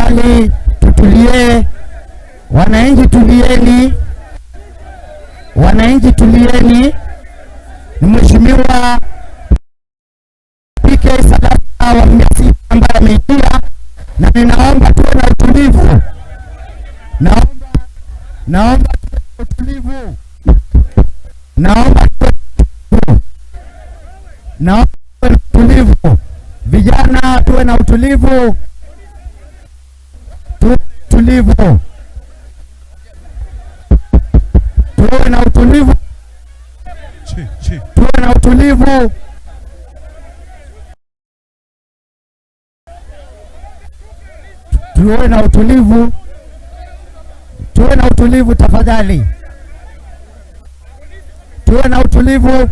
Tafadhali tutulie, wananchi tulieni, wananchi tulieni. Ni Mheshimiwa PK Salasya wa Mumias ambaye ameingia, na ninaomba tuwe na utulivu. Naomba tuwe na utulivu. Naomba tuwe na utulivu. Naomba tuwe na utulivu. Vijana tuwe na utulivu. Tuwe utulivu. Tuwe na utulivu. Tuwe na utulivu. Tuwe na utulivu. Tuwe na utulivu tafadhali. Tuwe na utulivu.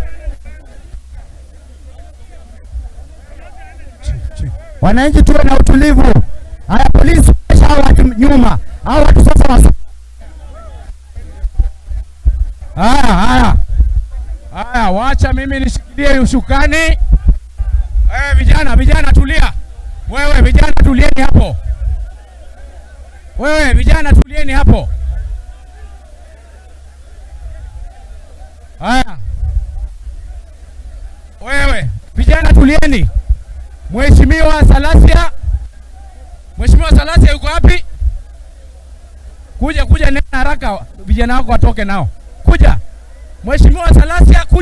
Wananchi tuwe na utulivu. Haya, polisi hao watu nyuma. Hao watu sasa Haya, haya. Haya, wacha mimi nishikilie usukani. Vijana, vijana tulia. Wewe vijana tulieni hapo. Wewe vijana tulieni hapo. Haya. Wewe vijana tulieni. Mheshimiwa Salasya. Mheshimiwa Salasya yuko wapi? Kuja, kuja nena haraka, vijana wako watoke nao. Kuja. Mheshimiwa Salasya kuja.